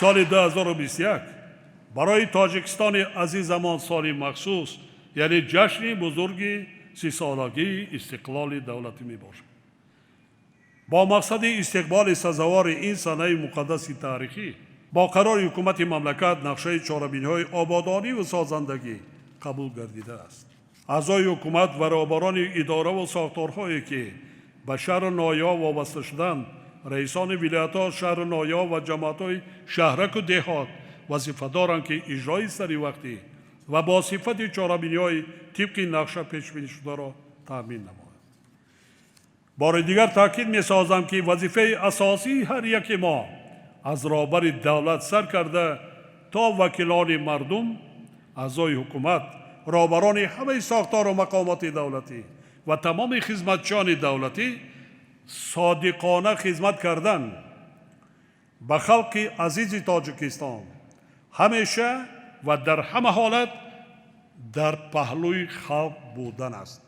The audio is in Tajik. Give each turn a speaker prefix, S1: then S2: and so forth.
S1: Соли 2021 барои Тоҷикистони азизамон соли махсус, яъне ҷашни бузурги 30-солагии истиқлоли давлатӣ мебошад. Бо мақсади истиқболи сазовори ин санаи муқаддаси таърихӣ бо қарори ҳукумати мамлакат нақшаи чорабиниҳои ободонӣ ва созандагӣ қабул гардидааст. Аъзои ҳукумат ва роҳбарони идораву сохторҳое, ки ба шаҳру ноҳияҳо вобаста шуданд, раисони вилоятҳо, шаҳру ноҳияҳо ва ҷамоатҳои шаҳраку деҳот вазифа доранд, ки иҷрои саривақтӣ ва бо сифати чорабиниҳои тибқи нақша пешбинишударо таъмин намоянд. Бори дигар таъкид месозам, ки вазифаи асосии ҳар яки мо, аз роҳбари давлат сар карда то вакилони мардум, аъзои ҳукумат, роҳбарони ҳамаи сохтору мақомоти давлатӣ ва тамоми хизматчиёни давлатӣ, содиқона хизмат кардан ба халқи азизи Тоҷикистон, ҳамеша ва дар ҳама ҳолат дар паҳлӯи халқ будан аст.